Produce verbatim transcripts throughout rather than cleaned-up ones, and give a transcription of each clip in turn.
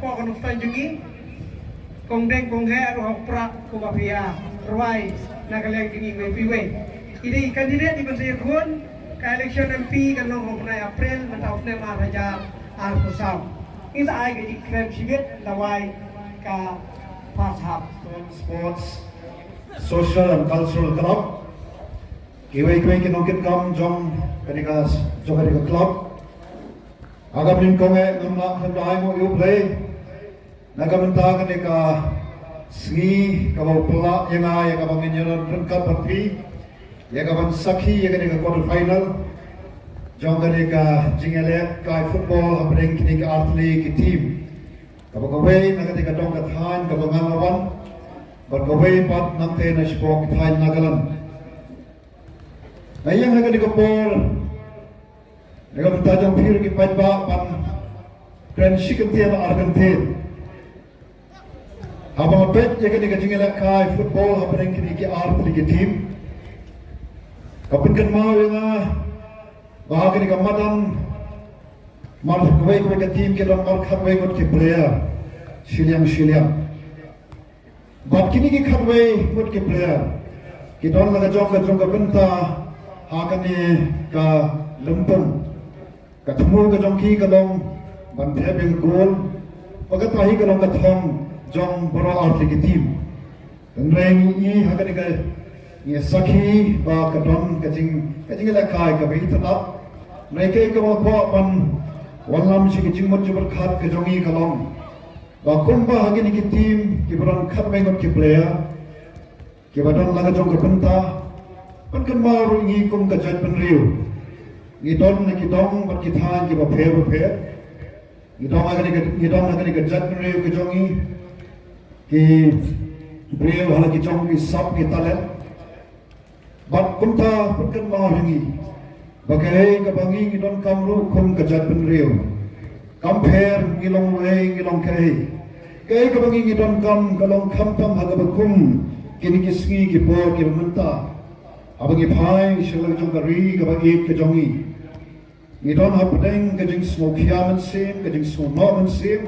Ka nongpynïaid jong ngi, kong deng kong heh ruh hok prak ko ba pia rwai na ka liang jong ngi wei pi wei. Ine i candidate i ban sa ïakhun ka election M P ka long hok nai April mynta u snem ar hajar arphew saw. Ngi sa ai ka jingkren shibit lawai ka first half. Sports, Social and Cultural Club. Kiwei kiwei ki nongkitkam jong kane ka, jong kane ka club. Agam nin kong e ngam lah khlem da ai nguh ïa U Blei na ka bynta kane ka sngi kaba u pynlah ïa nga ïa kaba ngin ïa ryngkat bad phi ïa kaban sakhi ïa kane ka quarter final jong kane ka jingïalehkai football hapdeng kine ki artylli ki team. Kaba kawei na kane ka dong ka thaiñ kaba ngan la wan bad kawei pat nangta na shapoh ki thaiñ Nagaland. Nga ïeng ha kane ka por na ka bynta jong phi ruh ki paidbah ban kren shi kyntien ar kyntien. Haba nga peit ïa kane ka jingïalehkai football hapdeng kine ki artylli ki team, ka pynkynmaw ïa nga ba ha kane ka madan mar kawei kawei ka team ki don mar khatwei ngut ki player shiliang shiliang. Bad kine ki khatwei ngut ki player ki don la ka jong ka jong ka bynta ha kane ka lympung. Ka thmu ka jong ki ka long ban thep ïa ka goal, bad kata hi ka long ka thong jong baroh artylli ki team. Hynrei ngi i ha kane ka, ngi sakhi ba ka don ka jing, ka jingïalehkai kaba itynnad. Hynrei kaei kaba nga kwah ban wallam sha ka jingmut jingpyrkhat ka jong ngi ka long ba kumba ha kine ki team kiba don khatwei ngut ki player kiba don la ka jong ka bynta, pynkynmaw ruh ngi kum ka jaitbynriew ngi don na ki dong bad ki thaiñ kiba pher bapher. Ngi don ha kane ka, ngi don ha kane ka jaitbynriew ka jong ngi, ki briew ha la ki jong ki sap ki talent. Bad kumta pynkynmaw ha ngi ba kaei kaba ngi ngi donkam ruh kum ka jaitbynriew kam pher ngi long wei ngi long kaei. Kaei kaba ngi ngi donkam ka long khamtam ha kaba kum kine ki sngi ki por kiba mynta haba ngi phai sha la ka jong ka ri kaba ïeit ka jong ngi. Ngi don hapdeng ka jingsngewkhia mynsiem, ka jingsngewnoh mynsiem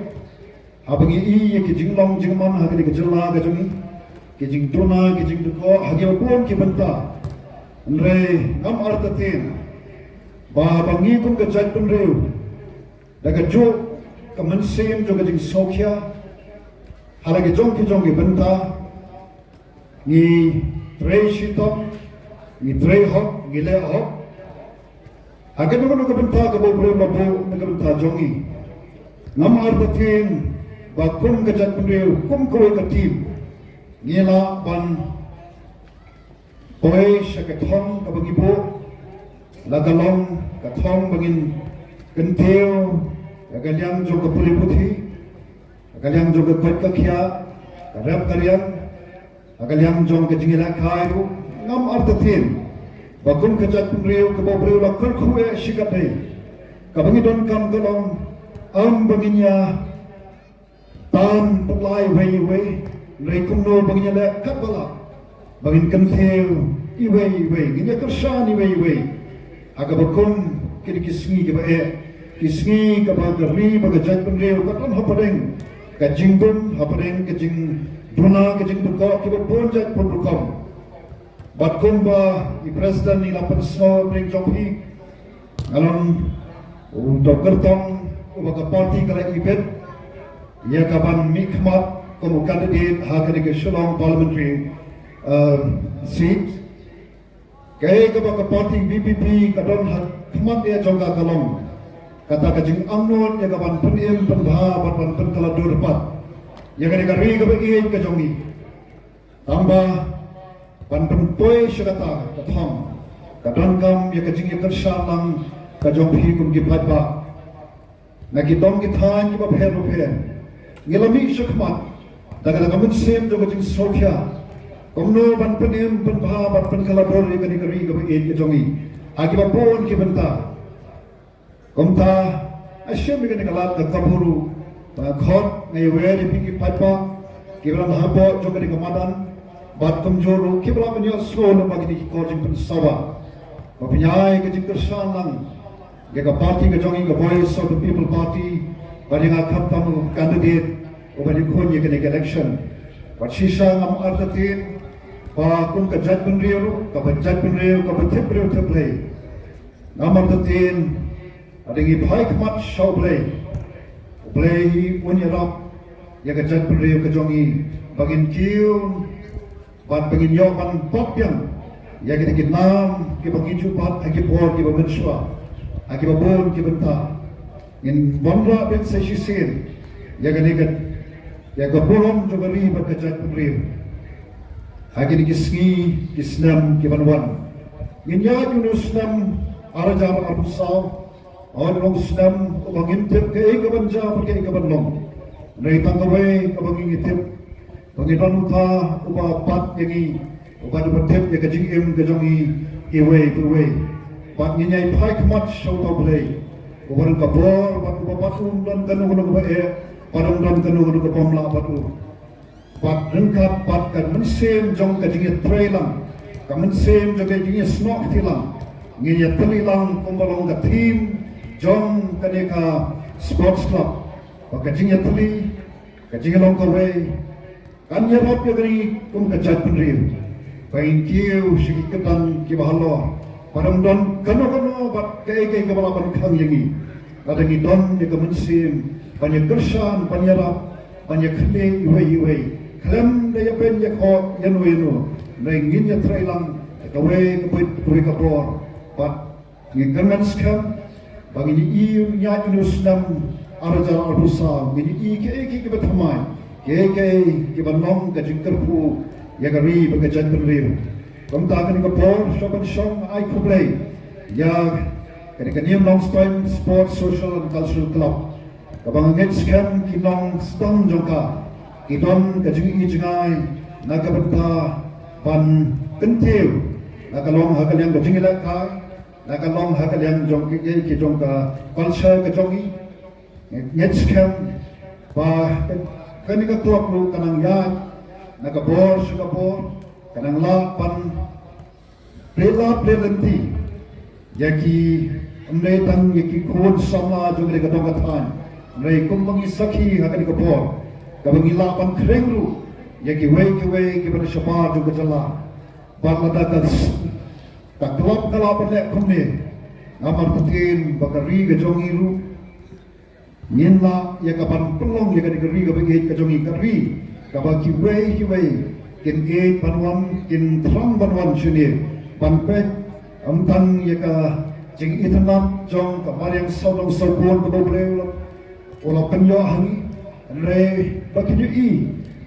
haba ngi i ïa ki jinglong jingman ha kane ka jylla ka jong ngi, ki jingduna ki jingdukok ha kiba bun ki bynta. Hynrei ngam artatien ba haba ngi kum ka jaitbynriew da ka juk ka mynsiem jong ka jingsngewkhia ha la ki jong ki jong ki bynta, ngi trei shitom, ngi trei hok, ngi leh hok ha kano kano ka bynta kaba u briew u la buh na ka bynta jong ngi. Ngam artatien ba kum ka jaitbynriew, kum kawei ka team, ngi lah ban poi sha ka thong kaba ngi buh, la ka long ka thong ba ngin kyntiew ïa ka liang jong ka pule puthi, ïa ka liang jong ka koit ka khiah, ka rep ka riang, ïa ka liang jong ka jingïalehkai ruh. Ngam artatien ba kum ka jaitbynriew kaba u briew u la kyrkhu eh shikatdei, kaba ngi donkam ka long ym ba ngin ïa tam pynlai iwei iwei, hynrei kumno ba ngin ïaleh katba lah ba ngin kyntiew iwei iwei, ngin ïakyrshan iwei iwei ha kaba kum kine ki sngi kiba eh, ki sngi kaba ka ri bad ka jaitbynriew ka don hapdeng ka jingdum, hapdeng ka jingduna, ka jingdukok kiba bun jait bun rukom. Bad kumba i President i la pynsngew hapdeng jong phi, nga long u dok kyrtong uba ka party ka la ibit ïa kaban mihkhmat kum u candidate ha kane ka Shillong Parliamentary, uh, seat. Kaei kaba ka party VPP ka don ha khmat ïa jong ka ka long kata ka jingangnud ïa kaban pynim pynbha bad ban pynkylla dur pat ïa kane ka ri kaba ïeit ka jong ngi. Tangba ban pynpoi sha kata ka thong ka donkam ïa ka jingïakyrshan lang ka jong phi kum ki paidbah na ki dong ki thaiñ kiba pher bapher. Ngi la mih shakhmat da kata ka mynsiem jong ka jingsngewkhia kumno ban pynim pynbha ban pynkylla dur ïa kane ka ri kaba ïeit ka jong ngi ha kiba bun ki bynta. Kumta nga shim ïa kane ka lad ka kaba ruh ba nga khot nga ïawer ïa phi ki paidbah kiba don hapoh jong kane ka madan bad kumjuh ruh kiba la pynïohsngew lyngba kine ki kor jingpynsawa ba phin ïai ka jingkyrshan lang ïa ka party ka jong ngi ka Voice of the People Party Ba dei nga khamtam u candidate uba dei khun ïa kane ka election. Bad shisha ngam artatien ba kum ka jaitbynriew ruh, kaba jaitbynriew, kaba tip briew tip Blei. Ngam artatien, ba dei ngi phai khmat sha U Blei. U Blei un ïarap ïa ka jaitbynriew ka jong ngi ba ngin kiew bad ba ngin ïoh ban bat biang ïa kita ki nam kiba ngi ju bat ha ki por kiba mynshuwa, ha kiba bun ki bynta. Ngin wanrah biang sa shisien ïa kane ka, ïa ka burom jong ka ri bad ka jaitbynriew ha kine ki sngi ki snem ki ban wan. Ngin ïaid ïa une u snem ar hajar arphew saw, un long u snem uba ngim tip kaei kaban jia bad kaei kaban long. Hynrei tang kawei kaba ngi ngi tip, ba ngi don uta uba bat ïa ngi, uba dei uba tip ïa ka jingim ka jong ngi iwei pa iwei. Bad ngin ïai phai khmat sha uta U Blei uba don ka bor, bad uba bat u ym don kano kano kaba eh, bad ym don kano kano kabym lah bat u. Bad ryngkat bad ka mynsiem jong ka jingïatreilang, ka mynsiem jong ka jingïasnoh kti lang, ngin ïatylli lang kumba long ka theme jong kane ka sports club. Ba ka jingïatylli, ka jinglong kawei, kan ïarap ïa ngi kum ka jaitbynriew ba ngin kiew sha ki kyrdan kiba halor, ba ym don kano kano bad kaei kaei kaba lah ban khang ïa ngi. Lada ngi don ïa ka mynsiem ban ïakyrshan, ban ïarap, ban ïakhynñiuh iwei iwei, khlem da ïa beiñ ïa khoh ïano ïano, hynrei ngin ïatreilang ïa kawei ka bor, kawei ka bor. Bad ngi kyrmen skhem ba ngin ïohi ïa une u snem ar hajar arphew saw, ngin ïohi kiei kiei kiba thymmai, kiei kiei kiba long ka jingkyrkhu ïa ka ri bad ka jaitbynriew. Kumta kane ka por, shuwa ban shong, ai khublei ïa kane ka Niam Longstoiñ Sports Social and Cultural Club, kaba nga ngeit skhem ki nongsdang jong ka ki don ka jingïohi jngai na ka bynta ban kyntiew, la ka long ha ka liang ka jingïalehkai, la ka long ha ka liang jong ki, ki, ki jong ka culture ka jong ngi. Ngeit skhem ba kane ka club ruh kan nang ïaid na ka bor sha ka bor, kan nang lah ban plie lad plie lynti ïa ki, ym dei tang ïa ki khun samla jong kane ka dong ka thaiñ, hynrei kumba ngi sakhi ha kane ka por, kaba ngi lah ban khring ruh ïa kiwei kiwei kiba na shabar jong ka jylla. Bad lada ka s-, ka club ka lah ban leh kumne, nga artatien ba ka ri ka jong ngi ruh ngin lah ïa ka ban pynlong ïa kane ka ri kaba ïeit ka jong ngi, ka ri kaba kiwei kiwei kin ïeit ban wan, kin thrang ban wan shane ban peit, ym tang ïa ka jingitynnad jong ka mariang sawdong sawkun kaba U Blei u la, u la pynïoh ha ngi, hynrei ba kin ïohi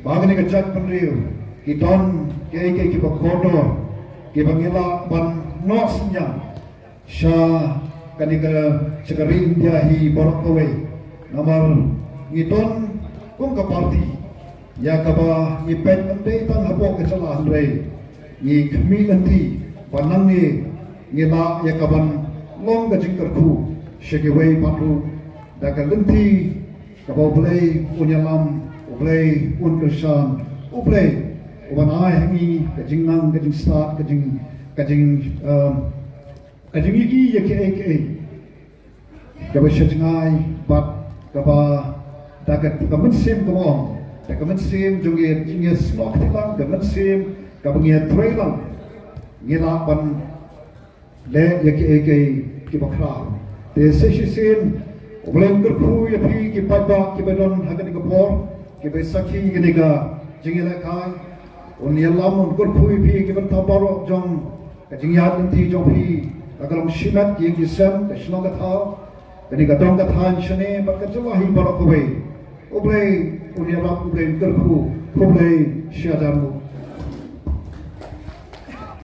ba kane ka jaitbynriew ki don kiei kiei kiba kordor, kiba ngi lah ban noh synñiang sha kane ka, sha ka ri India hi baroh kawei. Namar ngi don kum ka party ïa kaba ngi peit ym dei tang hapoh ka jylla, hynrei ngi khmih lynti ba nangne ngi lah ïa ka ban long ka jingkyrkhu sha kiwei pat ruh, da ka lynti kaba U Blei un ïalam, U Blei un kyrshan, U Blei u ban ai ha ngi ka jingnang, ka jingstad, ka jing, ka jing, um, ka jingïohi ïa kiei kiei kaba sha jngai, bad kaba da ka, ka mynsiem kaba ong, da ka mynsiem jong ngi, jingïasnoh kti lang, ka mynsiem kaba ngi ïatreilang, ngi lah ban leh ïa kiei kiei kiba khraw. Te sa shisien U Blei un kyrkhu ïa phi ki paidbah kiba don ha kane ka por, kiba sakhi kane ka jingïalehkai. Un ïalam, un kyrkhu ïa phi ki bynta baroh jong ka jingïaid lynti jong phi, la ka long shimet ïa ki sem, ka shnong ka thaw, kane ka dong ka thaiñ shane bad ka jylla hi baroh kawei. U Blei un ïarap, U Blei un kyrkhu. Khublei shihajar nguh.